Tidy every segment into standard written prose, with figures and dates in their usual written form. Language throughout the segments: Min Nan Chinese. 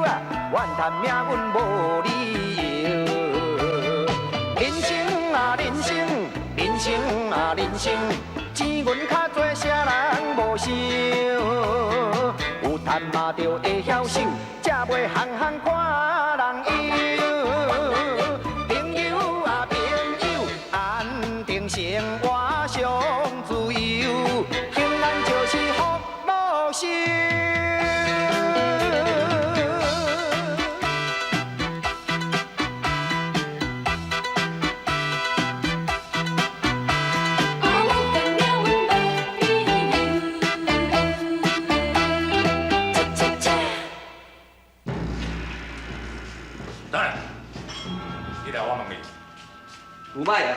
啊，怨叹命运無理由。人生啊人生，人生啊人生，錢銀較濟，啥人無想？有趁嘛就會曉守，才袂項項看人憂。朋友啊朋友，安定生活上自由，平安就是福祿壽。等下，你來我問你，有歹啊？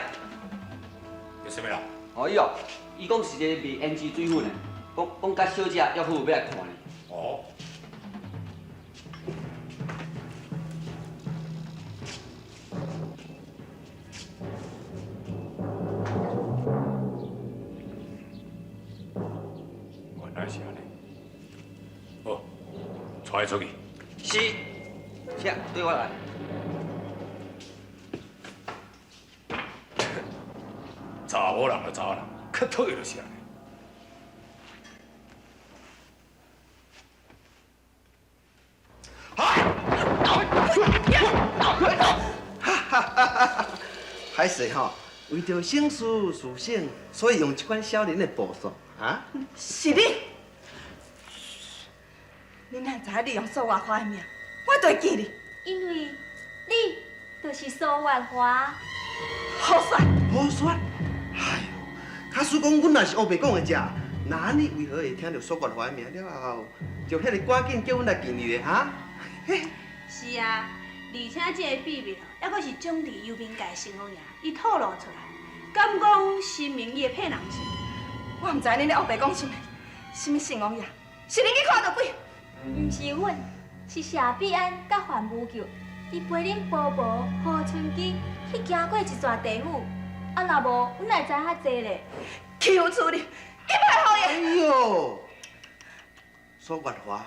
有啥物人？哦，伊哦，伊講是一個賣胭脂水粉的，講講佮小姐約好欲來看你。哦。原來是按呢。好，帶伊出去。是，請對我來。查某人就查某人，較討厭就是按呢。歹勢吼，為著省事事省，所以用這款少年的步數，啊？是你，你哪知影你用蘇月華的名，我就會記你。因為你就是蘇月華。好說，好說。哎喲，假使講阮若是烏白講的遮，那你為何會聽著蘇月華的名了後，就遐爾趕緊叫阮來見你咧？哈？是啊，而且這个秘密吼，猶閣是掌佇幽冥界神王爺伊透露出來，敢講神明伊會騙人是？我毋知恁咧烏白講啥物，啥物聖王爺，是恁去看著鬼？毋是阮，是謝必安佮范無救，伊陪恁婆婆何春姬去行過一逝地府，啊若無，阮哪會知遐濟咧？欺負處理，一派胡言！哎喲，蘇月華，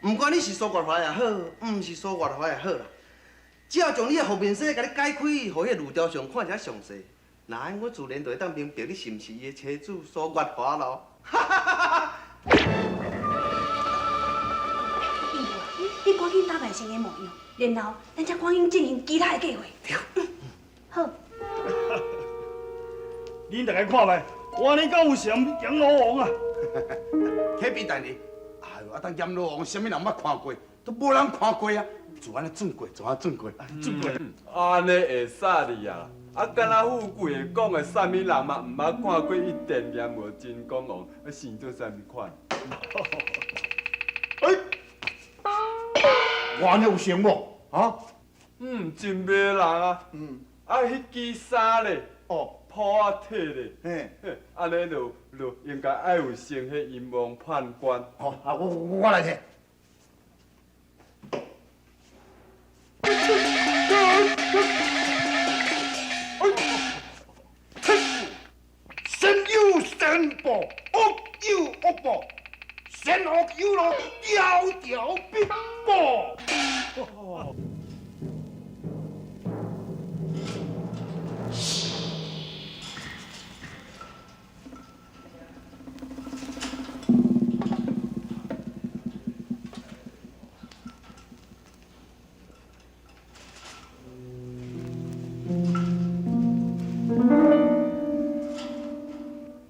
毋管你是蘇月華也好，毋是蘇月華也好啦，只要將你的伏面書共你解開，予彼個女雕像看一下詳細，那我自然就會當明白你是毋是伊的妻子蘇月華咯。哈哈哈哈！應父啊，你趕緊打扮成个模樣，然後咱才趕緊進行其他的計劃。好。恁大家看覓，我按呢敢有像閻羅王啊？啟稟大人，哎喲，啊，當閻羅王，啥物人捌看過，都無人看過啊！就按呢轉過，就按轉過，轉過。按呢會使哩啊！啊，敢若富貴的講的，啥物人嘛毋捌看過伊殿閻羅真公王，啊，生做啥物款？哎，我按呢有像無？啊？嗯，真迷人啊！嗯。啊，彼支衫咧，哦，破啊鐵咧，嘿，按呢就就應該愛有像彼閻王判官。好，啊，我來提。善有善報，惡有惡報，善惡有路，條條必報。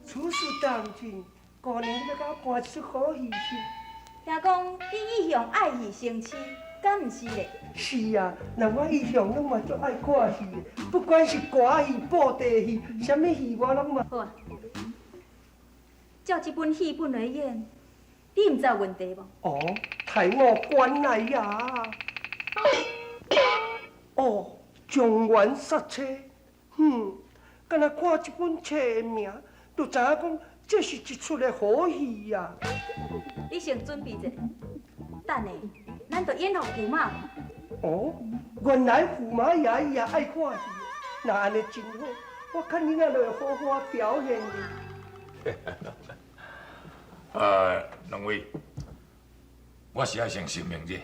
此事當真，姑娘你欲共我看一齣好戲是？聽講你一向愛戲成痴，敢毋是咧？是啊，人我一向攏嘛足愛看戲的，不管是歌戲、布袋戲，啥物戲我攏嘛。好啊，照這本戲本來演，你毋知有問題無？哦，太我關來呀！哦，狀元殺妻，哼，敢若看這本冊的名，就知影講這是一齣的好戲呀。你先準備一下，等下咱就演予駙馬。哦，原來駙馬爺伊也愛看戲，那按呢真好，我看你仔就會好好表現哩。兩位，我是愛先聲明者，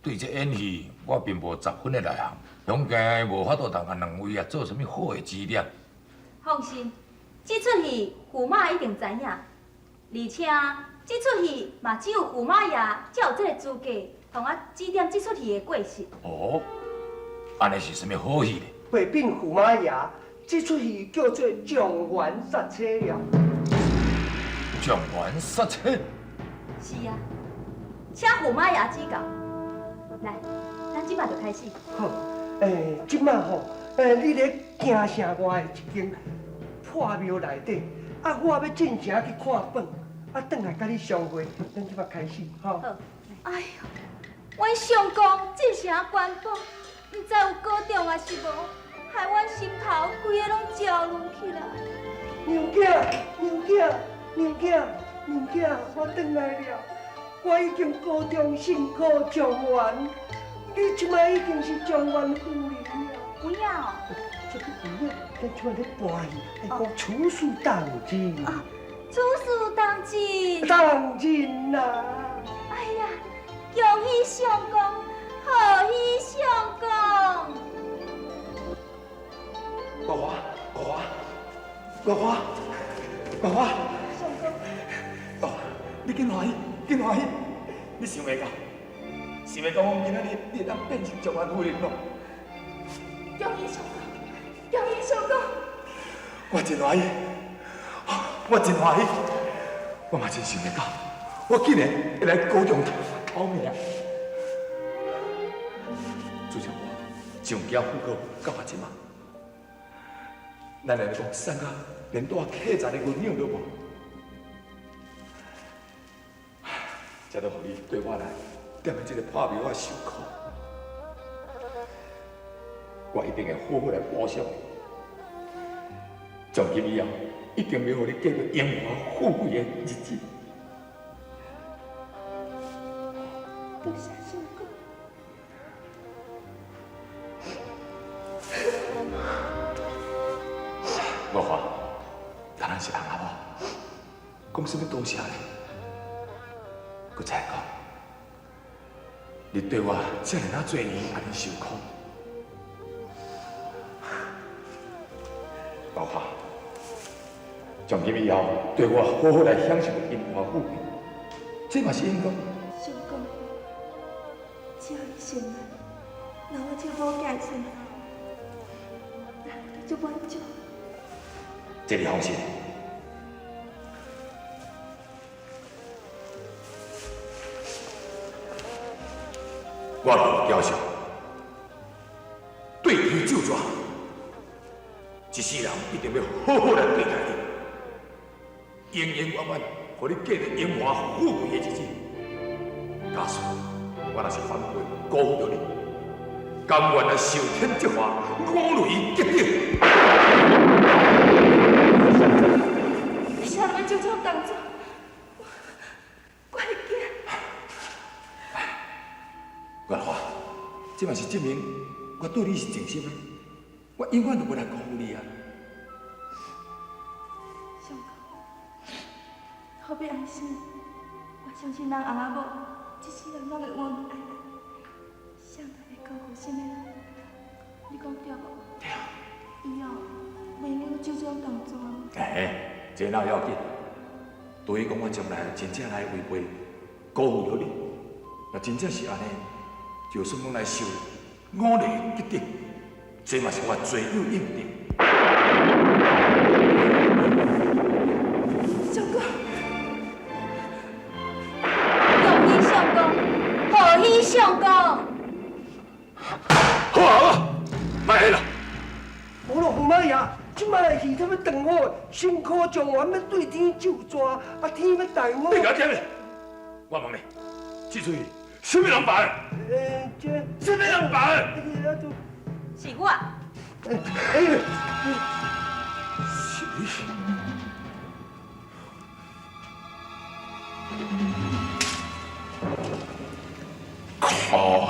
對這演戲，我並無十分的內行，恐驚無法度通共兩位啊做啥物好的指點。放心，這齣戲駙馬一定知影，而且這齣戲嘛只有駙馬爺才有這个資格，予我指點這齣戲的過失。哦，按呢是啥物好戲呢？回稟駙馬爺，這齣戲叫做《狀元殺妻》了。狀元殺妻？是啊，請駙馬爺指教。來，咱這擺就開始。好，這擺吼，你咧京城外的一間破廟內底，啊，我欲進城去看本，啊，轉來佮你相會，咱這擺開始，吼。好。哎喲，阮相公進城關寶，毋知有高中抑是無，害阮心頭規个攏焦慮起來。娘囝，娘囝，娘囝，娘囝，我轉來了，我已經高中成考狀元，你這擺已經是狀元夫人了。有影哦？這個有影，咱這擺咧播戲，愛講處事當真。啊，處事當真。當真啊！哎呀，恭喜相公，賀喜相公。國華，國華，國華，國華。相公。哦，你緊歡喜，緊歡喜！你想袂到，想袂到，我今仔日你會當變成狀元夫人咯！恭喜相公，恭喜相公！我真歡喜，我真歡喜，我嘛真想袂到，我竟然會來高中頭名。自從我上京赴考到這擺，咱來講散甲連住客棧的銀兩都無，這都予你對我來踮佇這个破廟仔受苦，我一定會好好來報償你。從今以後，一定袂予你過著榮華富貴的日子。多謝相公。月華，當咱是翁仔某，講啥物多謝咧？閣再講，你對我這爾仔濟年按呢受苦，月華，從今以後對我好好來享受榮華富貴，這嘛是應該。相公，只要你信任，那我這某囝的身份，就足滿足。這你放心。我路雕像對天咒詛，這世人一定欲好好來對待你，永永遠遠，予你過著榮華富貴的日子。假使我若是反背辜負著你，甘願來受天責罰，五雷擊頂。你啥物做這種動作？我會驚。月華，這嘛是證明我對你是真心的，我永遠都袂來辜負你啊！相公，何必安心？我相信咱翁仔某這世人攏會穩穩愛愛，誰都袂辜負啥物人。你講對無？對啊。以後袂用閣做這種動作。哎，這哪要緊？對於講我將來真正來違背辜負著你，若真正是按呢，就算講來受五雷擊頂，這嘛是我罪有應得。相公，恭喜相公，賀喜相公。好啊，莫彼啦。無咯，駙馬爺，這擺的戲啥物長好，新科狀元欲對天咒詛，啊天欲大雨。你共聽咧，我問你，這齣戲啥物人排？這啥物人排？是我。是你。靠！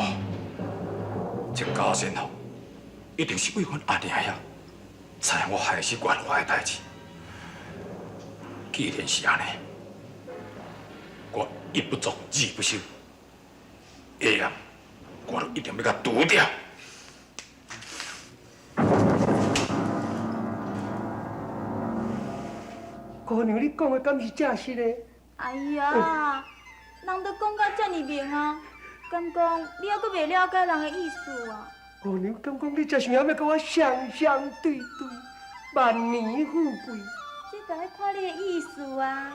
這假仙后一定是為阮阿娘遐，才予我害死月華的代誌。既然是按呢，我一不做二不休，下暗我就一定欲共除掉。姑娘，你講的敢是正實的？哎呀，人都講甲遮爾明啊，敢講你猶閣袂了解人的意思啊？姑娘，敢講你這想欲佮我雙雙對對，萬年富貴？這就愛看你的意思啊！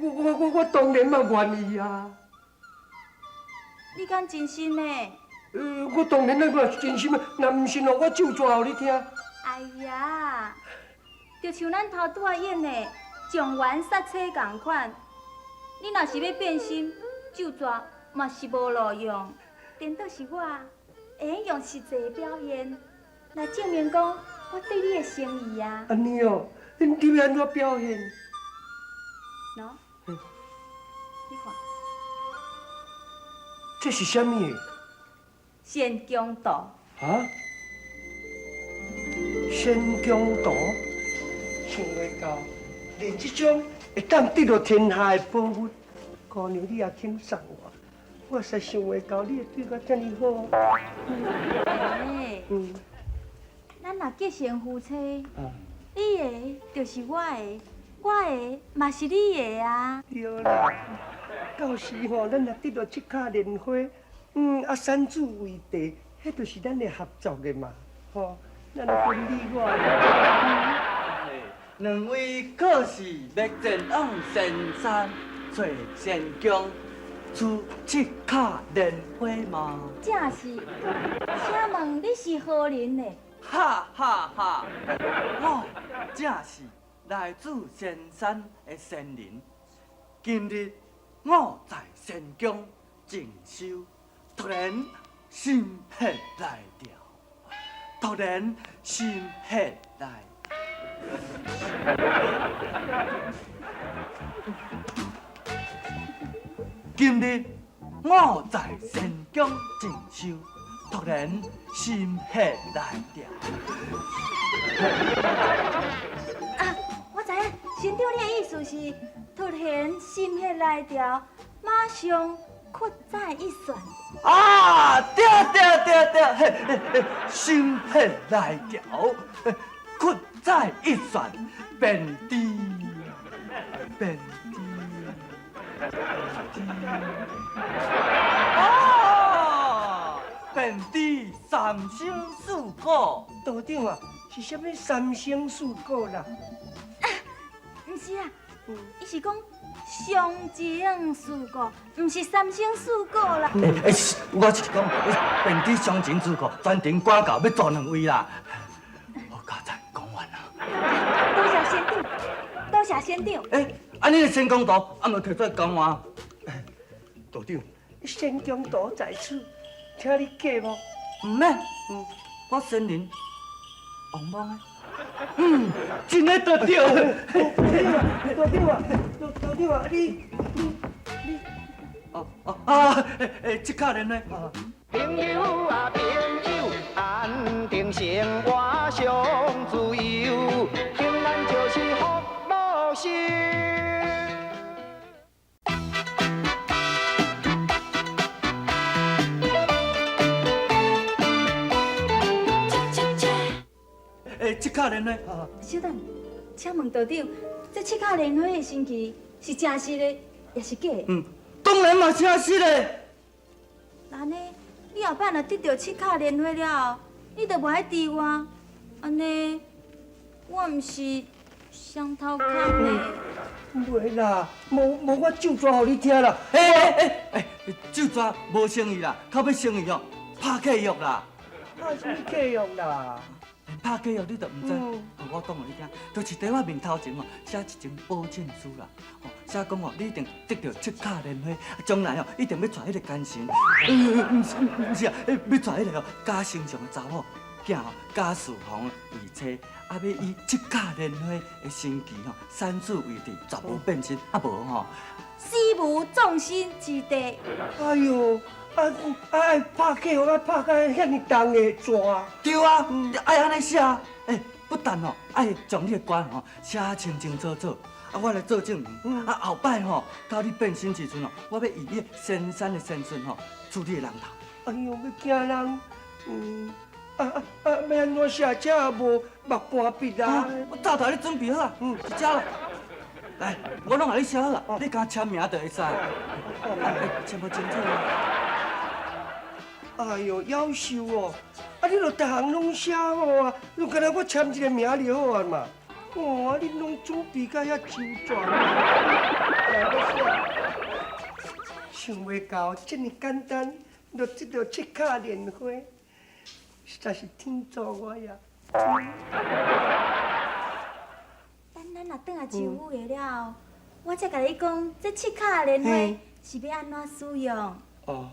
我當然嘛願意啊！你敢真心的？我當然嘛是真心的，若毋信哦，我咒紙予你聽。哎呀，就像咱頭拄仔演的狀元殺妻仝款，你若是欲變心，咒紙嘛是無路用。顛倒是我，會用用實際的表現來證明講我對你的誠意啊。按呢哦，你欲按怎表現？喏，你看，這是啥物？仙宮圖。啊？仙宮圖？想袂到，連這種會當得著天下的寶物，姑娘你也肯送我，我實想袂到你會對我遮爾好。欸，咱若結成夫妻，你的就是我的，我的嘛是你的啊。對啦，到時吼，咱若得著七卡蓮花，啊，三子為地，彼就是咱的合作的嘛，吼，咱的分你我。兩位可是欲前往仙山揣仙宮，取七卡蓮花嗎？正是，請問你是何人呢？哈哈哈！我正是來自仙山的仙人。今日我在仙宮靜修，突然心血來潮，突然心血來。今日我在仙宮靜修，突然心血來潮。啊，我知影，仙長你的意思是突然心血來潮，馬上屈指一算。啊，對對對對，嘿嘿嘿，心血來潮，屈指一算，便知便知啊，便知三生四果。道長啊，是啥物三生四果啦？毋是啊，伊是講雙情四果，毋是三生四果啦。我是講便知雙情四果，專程趕到欲做兩位啦。好佳哉，講完啦。多謝仙長，多謝仙長。啊，你的仙宮圖猶未提出來交換？道長，仙宮圖在此，請你過目。毋免，我仙人王莽的。真的對對。道長啊，道長啊，你。哦哦啊！七卡蓮花。朋友啊，朋友，安定生活上自由，平安就是福祿壽。七卡蓮花。小等，請問道長，這七卡蓮花的神奇是真實的，抑是假的？當然嘛是真實的。按呢，你後擺若得著七卡蓮花了後，你就無愛治我，按呢，我毋是雙頭空的。袂啦，無我咒紙予你聽啦。咒紙無誠意啦，較欲誠意哦，拍契約啦。拍啥物契約啦？拍契約你就毋知，我講予你聽，就是佇我面頭前哦，寫一張保證書啦，哦，寫講哦，你一定得著七卡蓮花，將來哦，一定欲娶彼個奸臣，毋是啊，欲娶彼個哦賈丞相的查某囝哦，賈嗣宏為妻，啊，欲以七卡蓮花的神奇吼，三子為地，絕無變心，啊無吼，死無葬身之地。哎喲！啊啊！愛拍契約啊，拍甲遐爾重的紙。對啊，愛按呢寫。不但吼，愛將你的官吼寫清清楚楚，啊，我來做證明。啊，後擺吼，到你變身時陣吼，我欲以你仙山的仙孫吼，處你的人頭。哎呦，欲惊人，嗯，啊啊啊，欲按怎写才也无目半笔啊？我早就予你准备好啊，嗯，伫遮啦。来，我拢予你写好啊，你共签名就会使。签无清楚啊。哎呦，夭寿哦！啊，你著逐项拢写好啊，就干焦我签一个名就好啊嘛。哦，啊，你拢准备甲遐周全，来，我写。想袂到这么简单，就得到七卡莲花，实在是天助我呀！等咱若转来州府的了后，我才共你讲，这七卡莲花是欲按怎使用。哦，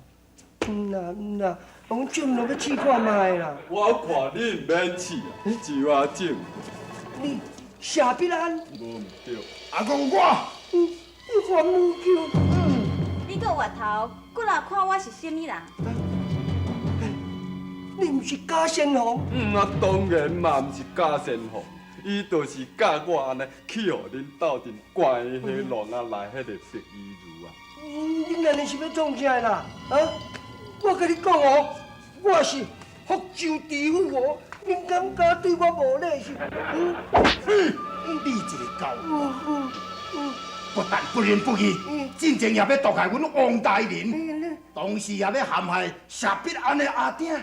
毋啦毋啦，阮种落欲试看觅啦。我看你毋免试啊，周阿正。你谢必安。无毋对。阿公我。你还毛球。你阁回头，阁来看我是啥物人？你毋是贾先锋？嗯啊，当然嘛，毋是贾先锋，伊就是教我按呢去予恁斗阵关彼笼仔内彼个白衣女啊。恁按呢是欲创啥啦？啊？我共你讲哦，我是福州知府哦，恁敢敢对我无礼是？嗯。你这个狗！不但不仁不义，进前也欲毒害阮王大人，同时也欲陷害谢必安的阿鼎，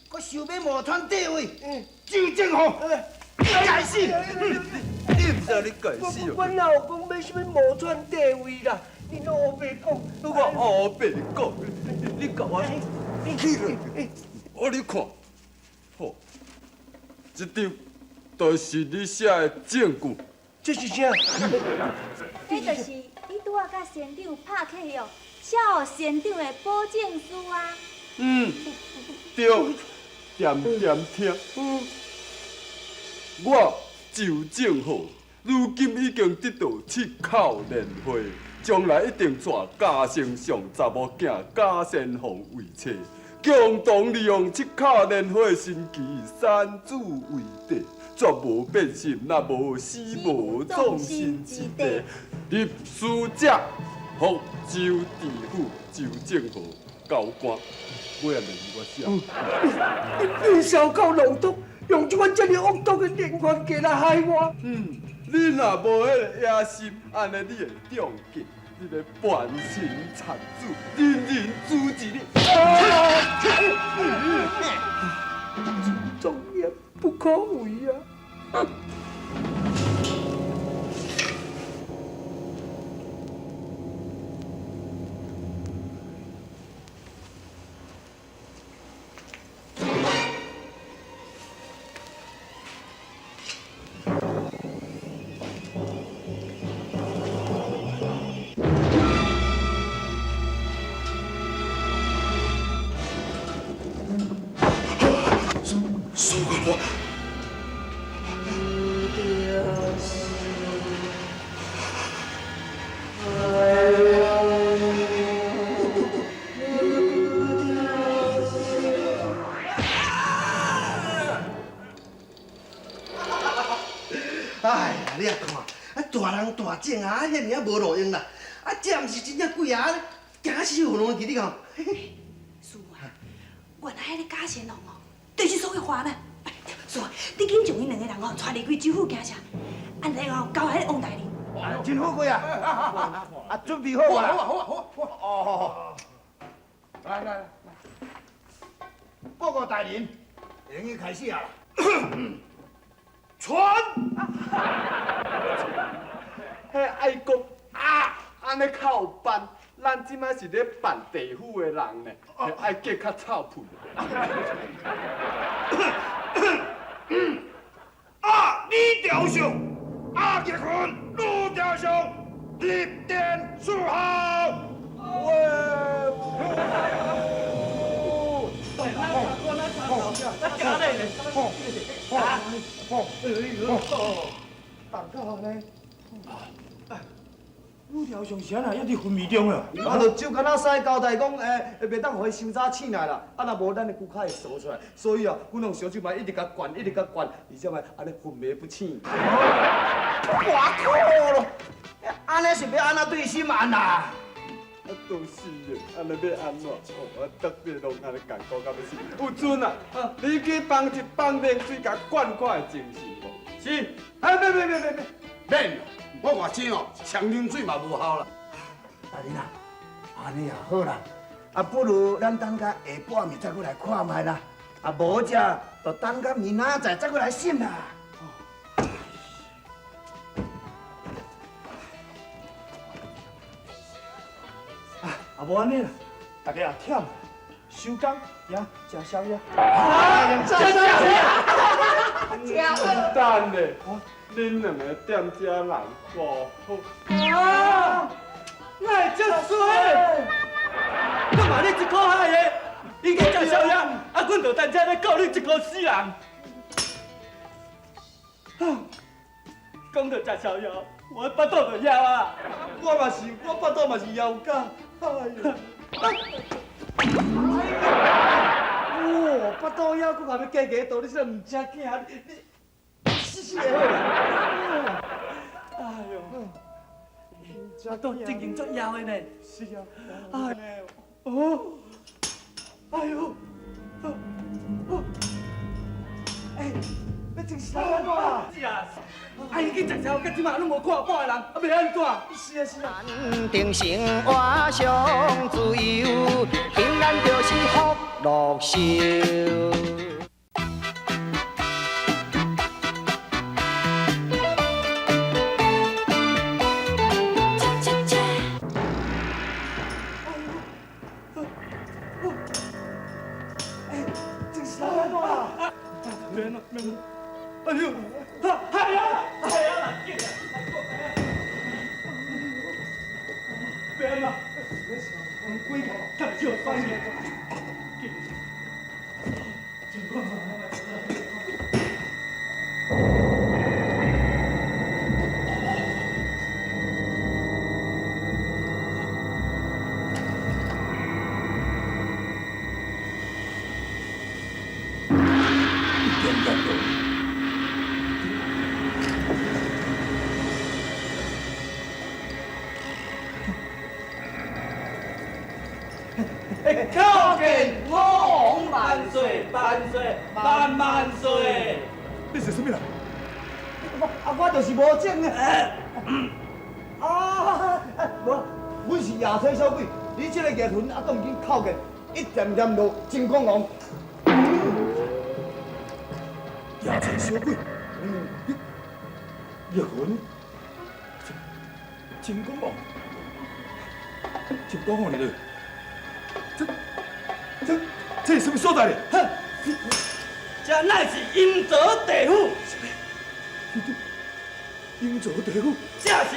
阁想欲冒犯地位，周正豪，你该死！你毋知你该死哦！我哪有讲欲啥物冒犯地位啦？你拢乌白讲，我乌白讲，你共我起来！我你看，吼，这张就是你写的证据。这是啥？这就是你拄仔佮仙长拍契约，写予仙长的保证书啊。嗯，对，恬恬听。嗯，我周正豪，如今已经得到七口莲花，将来一定娶贾丞相查某囝贾仙凤为妻，共同利用七口莲花神奇三子为帝。绝无变心，若无死无葬身之地。立书者，福州知府周正豪高官，尾仔就是我写。你变小到浪毒，用这款这么恶毒的连环计来害我。嗯，你若无彼个野心，按呢你会中计，你咧叛臣贼子，人人诛之你。忠言不可违啊！苏国华。哎呀，你也看，啊大人大种啊，遐尔仔无路用啦，啊这毋是真正鬼啊，惊死有拢记你讲。师傅啊，原来彼个贾仙龙哦，就是苏月华呢。师傅，你紧将𪜶两个人哦，带离开州府京城，按呢哦交予彼个王大人。真富贵啊！啊，准备好啊！好啊，好啊，好啊，好啊！哦，来来来，报告大人，会用开始啊！传。彼爱讲啊，按呢较有范。咱这摆是咧扮地府的人呢，爱叫较臭屁。啊，李雕像，阿杰坤，陆雕像，入殿伺候。喂！女雕像是按怎犹伫昏迷中啊？啊，就就敢若师交代讲，袂当予伊伤早醒来啦，啊，若无咱的骨较会缩出来，所以啊，阮用烧酒嘛一直共灌，一直共灌，而且嘛按呢昏迷不醒。我靠咯！按呢是欲按怎对心安啦？啊，都死了，按呢欲按怎？哦，我逐日拢按呢艰苦甲欲死。有阵啊，你去放一放冷水，共灌看会精神无？是。哎，免免免免免，免，我偌钱哦，双冷水嘛无效啦。大人啊，按呢也好啦，啊，不如咱等甲下半暝再阁来看觅啦。啊，无者就等甲明仔载再阁来审啦。啊，无按呢啦，大家也忝，收工，也食宵夜。啊，食宵夜。等咧，恁两个踮遮人无好。啊！哪会这衰？我骂你一箍海的，伊去食宵夜，啊，阮就等遮咧顾你一箍死人。讲到食宵夜，我腹肚就枵啊！我嘛是，我腹肚嘛是枵甲。哎呦！哇，腹肚枵，阁嘛欲加加刀，你说毋食囝？你死死会好啦！哎呦！腹肚真经足枵的呢。是啊。哎呦！哦！哎呦！哦！哎，你真是安怎啦？是啊。啊，伊去食宵，到这马拢无看半个人，啊，欲按怎？是啊是啊。安定生活上自由，平安就是福禄寿。哎，真是安怎啦？免啦免啦！哎呦，哎呀，哎呀，紧啊！免啦，鬼甲少反应。叩见五王万岁万岁万万岁！你是啥物人？啊，我就是无证的。啊，无，阮是夜车小鬼，你这个夜魂啊，当紧叩见一点点路真公王。夜车小鬼，你夜魂真公王，真公王你这是啥物所在咧？哼，这乃是阴曹地府。阴曹地府？这是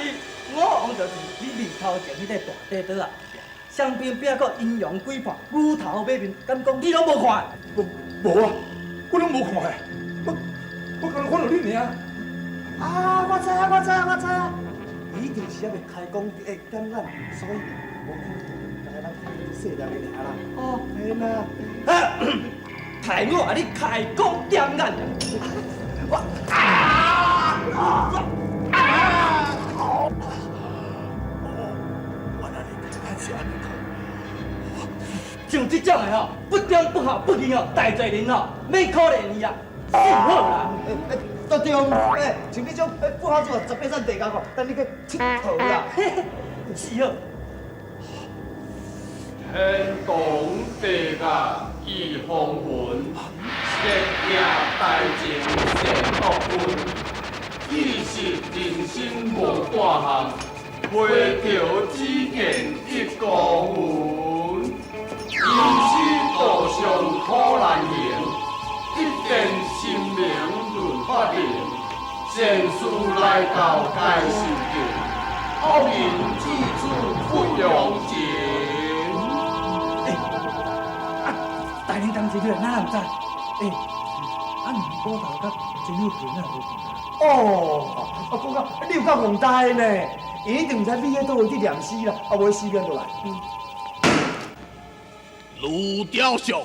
五王，就是你面头前彼个大块桌仔后壁，双边饼阁阴阳鬼判，牛头马面，敢讲你拢无看？无啊，我拢无看的。我敢若看著你尔。啊，我知影，我知影，我知影。伊一定是犹未开工会点眼，所以无看到。细粒的尔啦。哦，嘿啦。害我啊！你开讲点眼。我啊啊啊！原来你开是按呢讲。像这种的吼，不忠不孝不义吼，大罪人吼，免可怜伊啊，死好啦。对对，哎，像你这种不好做18层地狱吼，等你去𨑨迌啦。死好。天堂地狱已风云，设定大情善恶分，气实人生无半项，飞潮只见一孤魂。人生道上苦难行，一见心灵论法明，善事来到该受尽，恶人至此不用情。大人当时你哪人知？欸，啊，吴头佮曾玉萍哪无看？哦，啊，讲到你有够戆呆呢，伊一定毋知你彼佗位伫念诗啦，啊，无时间就来。卢雕像，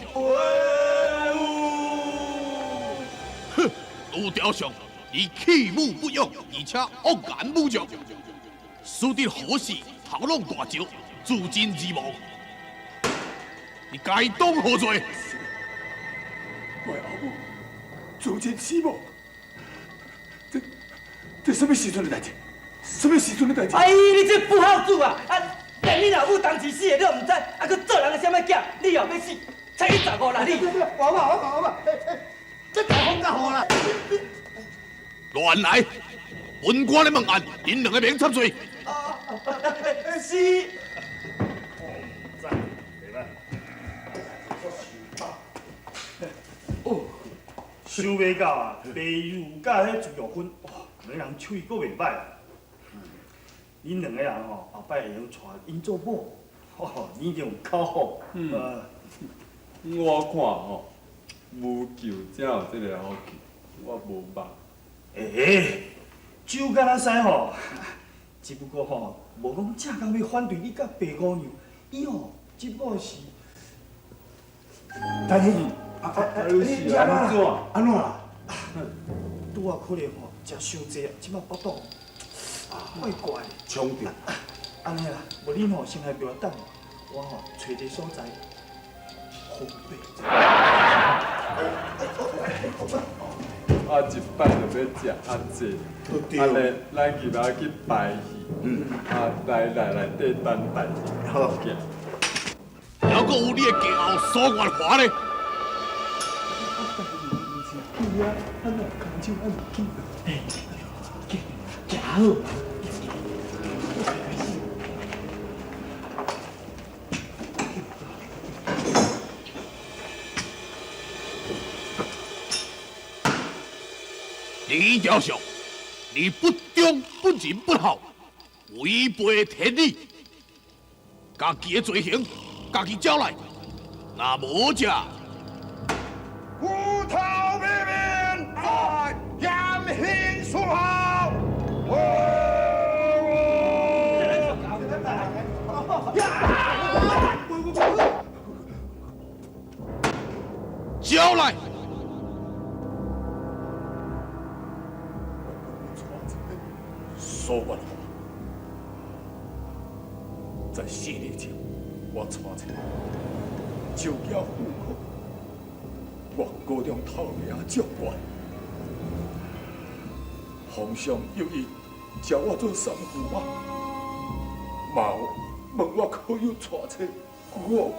哼，卢雕像，你弃武不用，而且恶言侮辱，输得何时头拢大石，自盡而亡，你該當何罪？我的後母自盡死亡，這什麼時陣的代誌？什麼時陣的代誌？哎，你這不孝子啊！啊，連你老母當時死的你都毋知，啊，閣做人的啥物囝？你後欲死，才去十五啦你！我嘛我嘛我嘛，這大風較好啦。亂來！本官咧問案，恁兩个免插喙。是。讚，袂歹。哦，想袂到啊，白玉佮彼朱玉芬，哇，兩个人手艺阁袂歹。恁兩个人吼，後擺會用娶𪜶做某，吼，你一定有口福。嗯。我看吼，無救才有這个好气，我無望。欸，酒敢若使吼，只不過吼，無講正港欲反對你佮白姑娘，伊吼只不過是。但是，你是按怎？按怎啦？拄仔可能吼食傷濟啊，這擺腹肚怪怪的。衝著。按呢啦，無恁吼先來庙等，我吼揣一个所在方便。我一擺就欲食較濟，按呢，咱今仔去排戲，啊，來來內底等待。好。還閣有你的繼後蘇月華咧？去啊，咱若牽手按去？哎，行，行好。李雕像，你不忠不仁不孝，违背天理，家己的罪行，家己招來，若無者，虎頭滅面，嚴刑處好。招來。蘇月華，在4年前，我娶妻，招寄富可，我高中头名状元，皇上有意召我做三驸马，嘛问我可有娶妻，我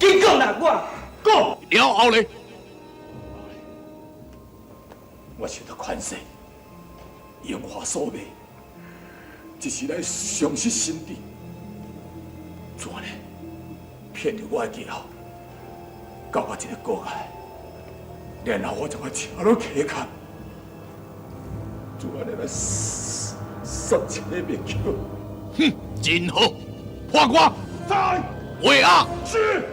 紧讲啦，我讲了后咧，我受到牵制。荣华所迷，一时来丧失心智，怎呢？骗著我的继后，到我这个国外，然后我将我车路骑卡，怎呢来杀妻灭口？哼，真好，破官在，画押是。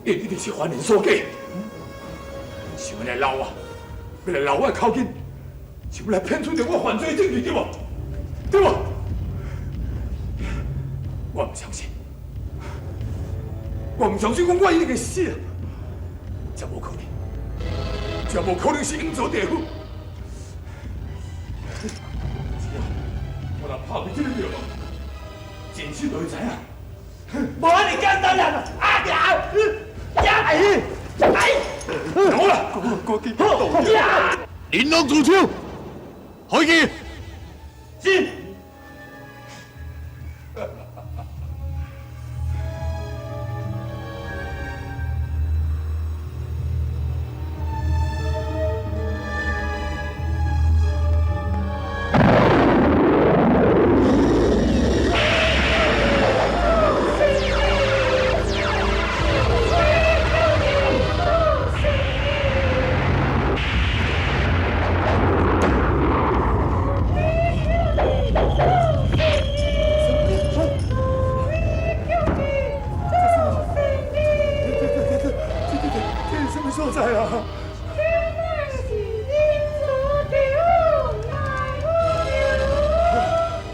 你一定是凡人所计，想欲来捞我，欲来捞我的口径，想欲来骗出著我犯罪证据，对无？对无？我毋相信，我毋相信，讲我一定会死啊！这无可能，这无可能是阴曹地府。只要我若拍开这个庙门，真实就会知影。无遐尔简单啦！啊呀！呀！哎！哎！好啦，我去。好！玲珑住手，回去。是。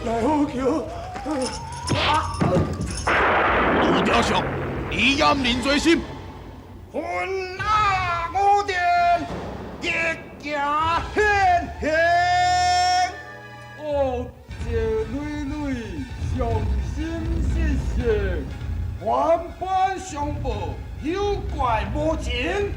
来好雕像，你严认罪心。魂压五殿，逆行现形。恶迹累累，伤心失色，万般相报，有怪无情。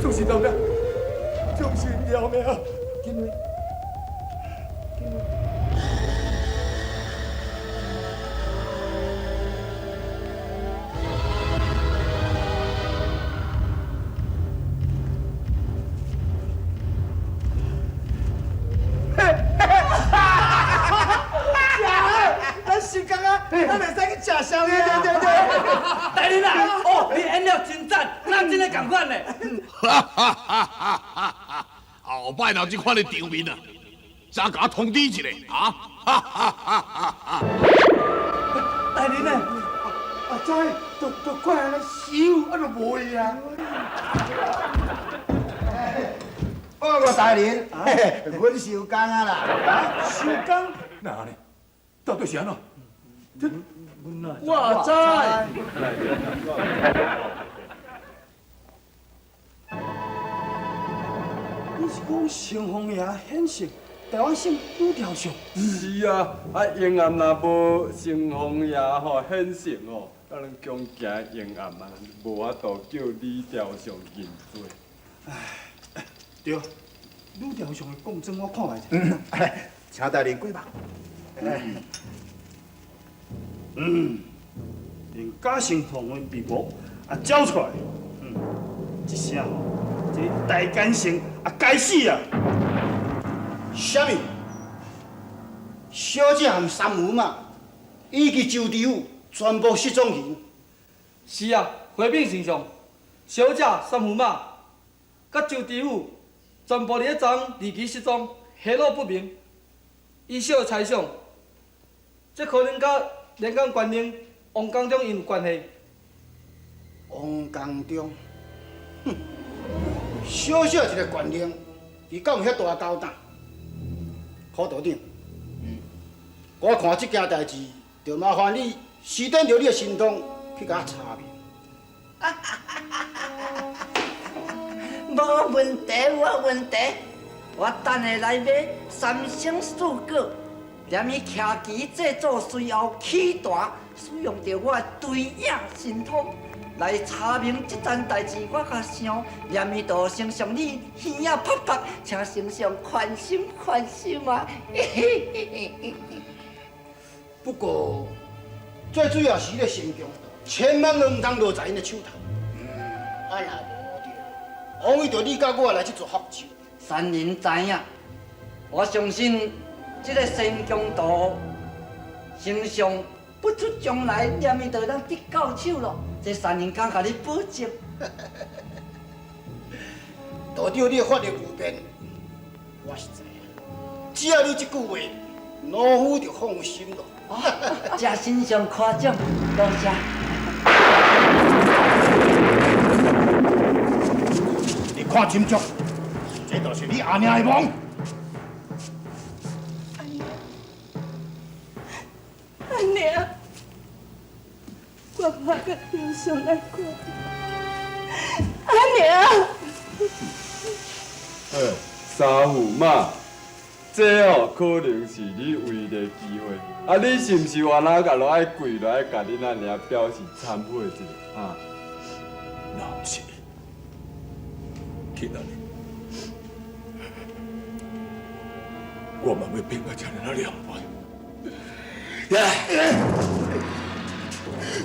就是饶命，就是饶命！紧来，紧来！食好，咱收工啊，咱袂使去食宵夜。对对对，大人啊，哦，你演了真赞，咱真的仝款呢。哈哈哈哈哈！后摆若有这款的场面啊，早共我通知一下啊！哈哈哈哈哈！大人啊，阿仔，都快按呢收，啊就无去啊！报告大人，阮收工啊啦。收工？哪按呢？到底是按怎？我知。你是讲城隍爷显圣，台湾省女雕像？是啊，啊永暗若无城隍爷吼显圣吼，咱强行永暗啊，无法度叫李雕像认罪。唉，对，女雕像的供状我看觅者。嗯，请大人过目。嗯，连假城隍的面目也交出来。嗯，这声吼，这大奸臣也该死啊！啥物？小姐和三五妈以及周知府全部失踪去。是啊，回禀丞相，小姐、三驸马、佮周知府全部伫咧昨昏离奇失踪，下落不明。依小猜想，这可能佮连江县令王江中𪜶有关系。王江中，哼，小小一个县令，伊敢有遐大高胆？柯道长，我看这件代志，就麻烦你施展著你的神通去共我查明。无问题，无问题。我等下来买三星四果，连伊徛旗制作随后起弹，使用著我的对影神通来查明这件代志。我较想，连伊就丞相你耳仔拍拍，请丞相宽心宽心啊！不过，最主要是彼个神强，千万毋通落在𪜶的手头。啊，若无著，枉费著你佮我来这座福州。三人知影，我相信这个神强图，丞相不出将来，连伊就当得到手咯。这三人敢共你保证？道长，你的法力无边，我是知影。只要你这句话，老夫就放心咯。谢丞相夸奖，多谢。你看清楚，这就是你阿娘的梦。阿娘，阿娘，我怕佮雕像来看。阿娘。三驸马，这哦可能是你唯一的机会。啊，你是毋是原来共落爱跪落来，共恁阿娘表示忏悔一下啊？那毋是，今仔日我嘛欲变甲遮尔仔凉薄。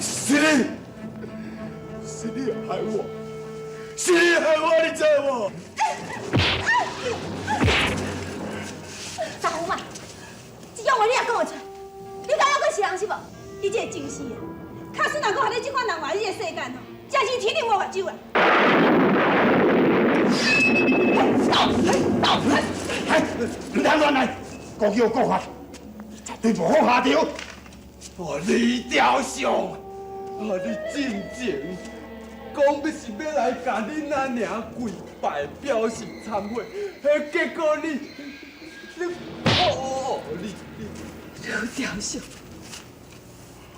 是你，是你害我，是你害我，你知无？三驸马，这种话你也讲会出？你敢犹阁是人是无？你这个真死的，假使若阁予你这款人活伫这个世间吼，真是天顶无目睭啊！毋通乱来，国有国法，绝对无好下场。哦，李雕像，哦，你进前讲欲是欲来共恁阿娘跪拜表示忏悔，彼结果你，你，哦，你，吕雕像，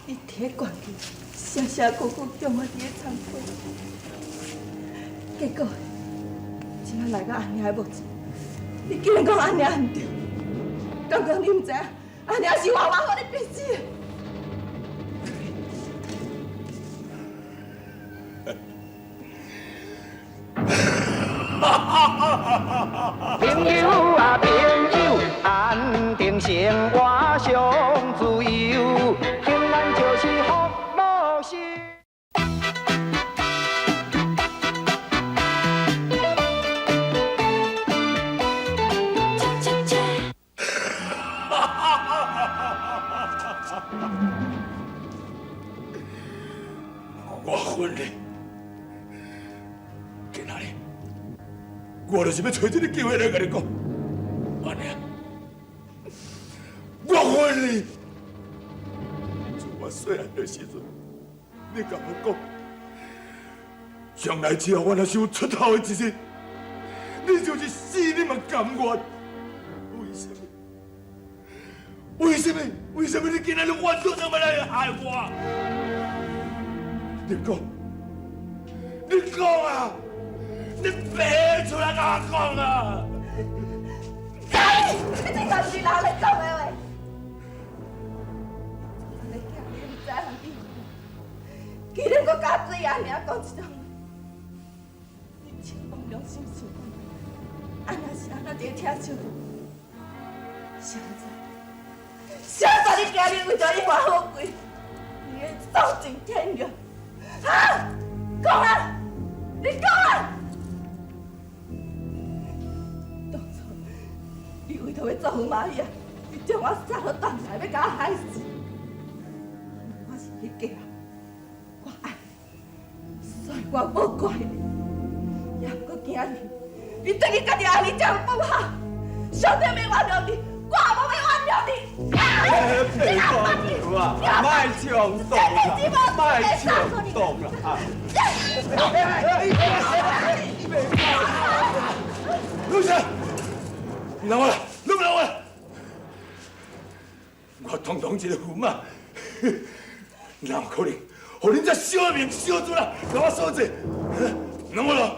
你伫咧关机，声声句句叫我伫咧忏悔，结果，这摆来到阿娘的墓前，你竟然讲阿娘毋对，敢讲你毋知影，阿娘是活活予你逼死的。朋友啊，朋友，安定生活上自由，平安就是福禄寿。我恨你，今仔日我就是欲揣这个机会来共你讲，阿娘，我恨你。自我细汉的时阵，你共我讲，将来只要我若是有出头的一日，你就是死你嘛甘愿。为什么？为什么？为什么你今仔日反转那么来害我？你讲，你讲啊！你别出来共我讲啊！你这嘛是人咧讲的话。你囝你毋知影，竟然阁敢对阿娘讲这种话，你真无良心想看，阿娘是按怎伫听笑？谁知？谁知你今日为著一华富贵，你会丧尽天良？哈！讲啊！你讲啊！当初你为著欲做驸马爷，你将我杀到断崖，欲共我害死。我是你囝，我爱，所以我无怪你。也毋过今日，你等于家己按呢这样不好，上帝欲原谅你，我也无欲原谅你。白姑娘啊，莫冲动啦，莫冲动啦！老师，唔通我啦，你唔通我啦！我堂堂一个驸马，哪有可能？予恁这小命小主啦，共我所制？唔通我啦！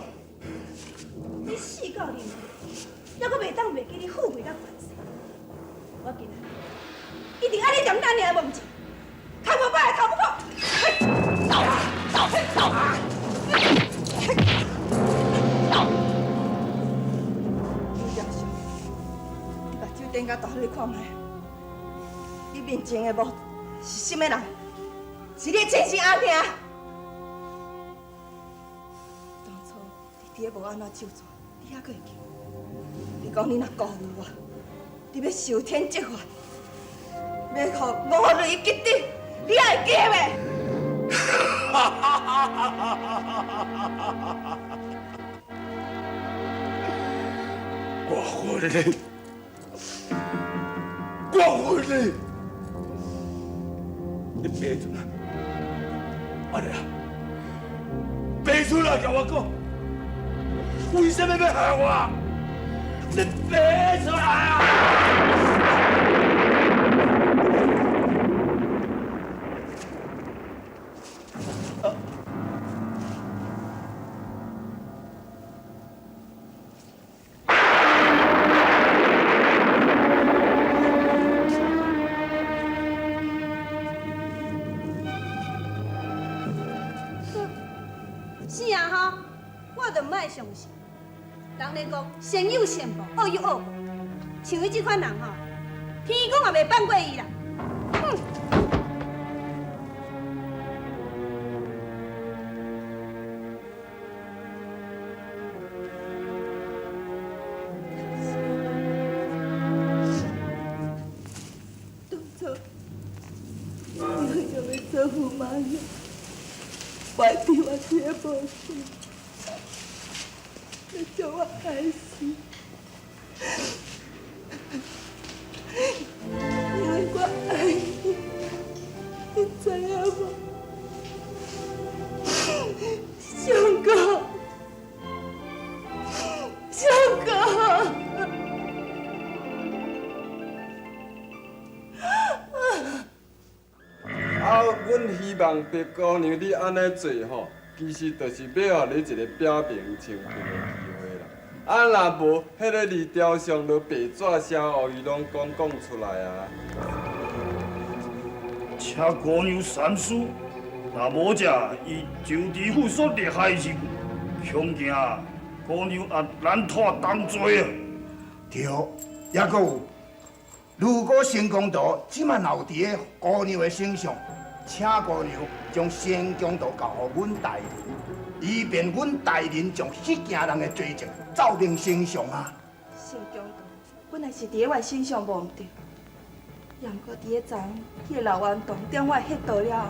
你死到临头，犹阁袂当袂记你富贵佮权势。我今仔日一定爱你踮咱娘的墓前，头无摆，头不破。刘教授，你目睭瞪甲大，你看觅，你面前的某是啥物人？是你的亲生阿娘。当初你伫咧无按怎手做，你犹阁会记？你讲你若辜负我，你欲受天责罚，欲予五雷击顶，你还会记袂？我恨你，我恨你！你爬出来，阿娘，爬出来，共我讲，为什么欲害我？你爬出来啊！是啊吼，我就毋爱相信。人咧讲善有善报，恶有恶报，像伊这款人吼，天公也袂放过伊啦。哼！当初你为著欲做驸马爷，冤伫我这个无钱，你将我害死。阮希望白姑娘你按呢做吼，其實就是欲予你一個表明清白的機會啦。啊，若無，彼个字條上就白紙寫烏，伊攏講講出來啊。請姑娘三思，若無者以周知府所立下的字據，恐驚姑娘也難脫重罪啊！對，抑閣有，如果仙公圖這馬留佇个姑娘的身上，請姑娘將仙公圖交予阮大人，以便阮大人將彼件人的罪證奏明呈上啊！仙公圖本來是佇咧我的身上無毋對，也毋過佇咧昨彼个老頑童點我的穴道了後，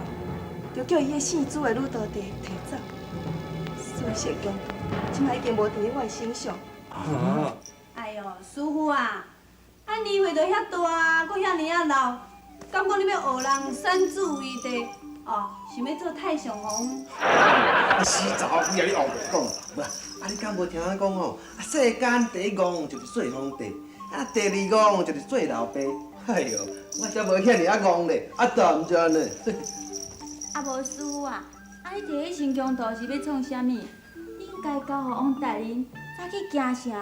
就叫伊彼姓朱的女徒弟提走，所以仙公圖這馬已經無佇咧我的身上。啊！哎喲，師傅啊，啊年歲都遐大，閣遐爾仔老，敢講你欲學人散子為地？哦，想欲做太上皇？啊，死查某鬼啊！你烏白講，無啊，你敢無聽人講吼？啊，世間第一戇就是做皇帝，啊，第二戇就是做老爸。哎喲，我才無遐爾仔戇咧，啊，淡遮呢。啊無師傅啊，啊你提彼仙宮圖是欲創啥物？你應該交予王大人早去京城，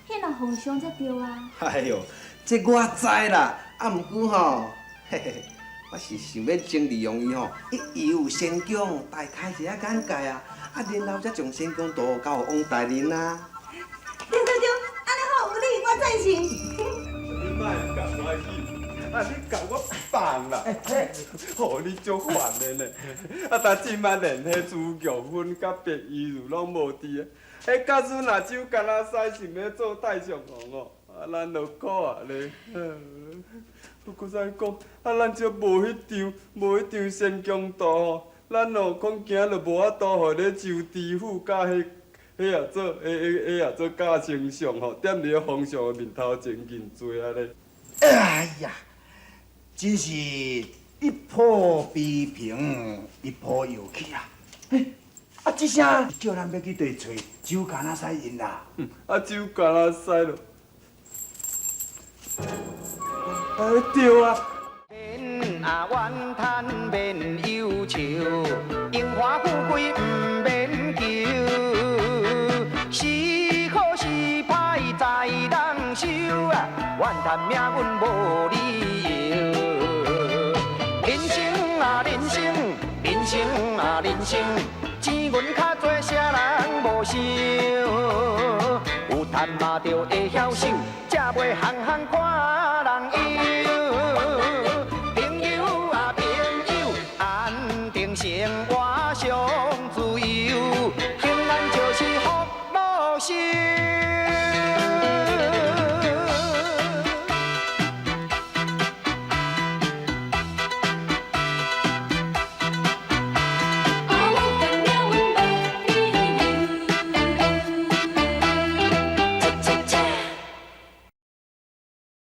獻予皇上才對啊。哎喲，這我知啦，啊，毋過吼，嘿嘿，我是想欲先利用伊吼，一遊仙宮，大開一下眼界啊，啊，然後才將仙宮圖交予王大人啊。對對對，按呢好有理，我贊成。你莫共我去，啊，你共我放啦！予你足煩的呢。啊，但這擺連彼朱玉芬佮白衣如攏無佇，彼假使若周干那使想欲做太上皇哦，啊，咱就苦啊咧。我閣再講，啊，咱這無彼張仙宮圖吼，咱哦恐驚就無法度予咧周知府佮彼彼也做，彼彼彼也做假丞相吼，踮佇咧皇上的面頭前認罪啊咧。哎呀，真是一波未平，一波又起啊！啊，這聲叫咱欲去對揣周干那使𪜶啦。啊，周干那使咯。哎，對啊。免啊怨嘆，免憂愁，榮華富貴毋免求，是好是歹在人手啊，怨嘆命運無理由。人生啊人生，人生啊人生，錢銀較濟，啥人無想？有趁嘛著會曉守，才袂項項看人憂。